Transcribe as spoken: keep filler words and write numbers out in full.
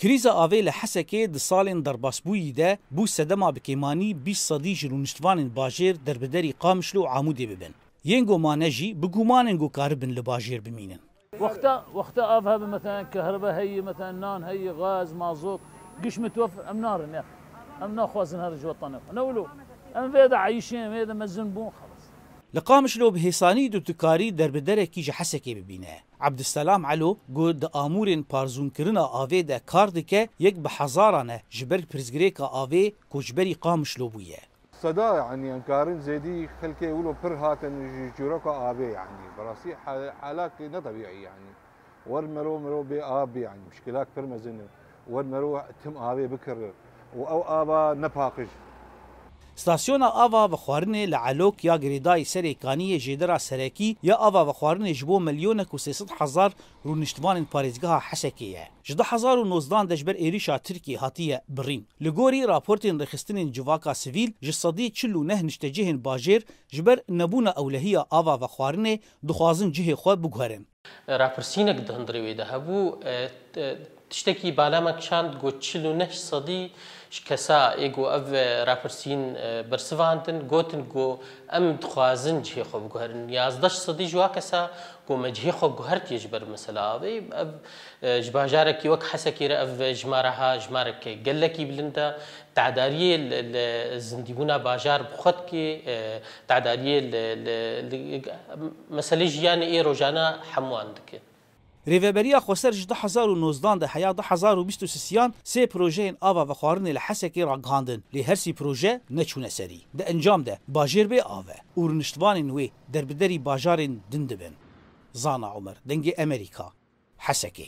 Krîza avê li Hesekê di salên derbasbûyî de bû sedema bi kêmanî bîst sedî ji rûniştvanên bajêr derbiderî Qamişlo û Amûdê bibin. Yên ku mane jî bi gumanên ku karibin li bajêr bimînin. Wexta, wexta av hebe, mesela, kehribe heye, mesela, nan heye, gaz, mazot, giş mitwef, em narin ya. Em naxwazin herin ji wetanê xwe. Ne wilo, em vê de eyşên, vê de mezin bûn, xelas. Li Qamişlo bi hêsanî tu dikarî derbiderekî ji Hesekê bibîne. Ebdiselam Elo, ku di amûrên parzûnkirina avê de kar dike, yek bi hezaran e ji ber pirsgirêka avê koçberî Qamişlo bûye. Seda, yanî, em karin zêdî xelkê wilo pir hatin ji çîroka avê, yanî. Bi rastî hal-, halak ne tebîî, yanî. Wer mero, mero bê av bî, yanî, muşkilak pir mezin e. Wer mero tim avê bikir û ew ava ne paqij. Stasyona ava vexwarinê li Elok ya girêdayî Serê Kaniyê jêdera serekî ya ava vexwarinê ji bo milyonek û sê sed hezar rûniştvanên parêzgeha Hesekê ye. Ji du hezar û nozdan de ji ber êrîşa Tirkiyê hatiye birîn. Li gorî raportên rêxistinên civaka sivîl, ji sedî çil û neh niştecihên bajêr ji ber nebûna ewlehiya ava vexwarinê dixwazin cihê xwe biguherin. Rapirsînek di hundirê wê de hebû. E, t-, tiştekî bala me kişand, got çil û neh sedî ji kesa ê ku ev, e, rapirsîn, e, bersivandin, gotin ku em dixwazin cihê xwe biguherin. Yazdeh sedî ji wa kesa ku me cihê xwe guhertiye ji ber mesela avê. Ev, e, ji bajarekî wek Hesekê re ev jimara ha jimareke gelekî bilind e. Tedariyê li, li zindîbûna bajar bi xwe dikê, e, tedariyê li, li, li meselê jiyanê ê rojana hemû wan dike. Rêveberiya Xweser ji du hezar û nozdan de heya du hezar û bîst û sisiyan sê projeyên ava vexwarinê li Hesekê ragihandin, lê her sî proje neçûne serî. Di encam de bajêr bê av e û rûniştvanên wê derbiderî bajarên din dibin. Zana Omer, Dengê Emerîka, Hesekê.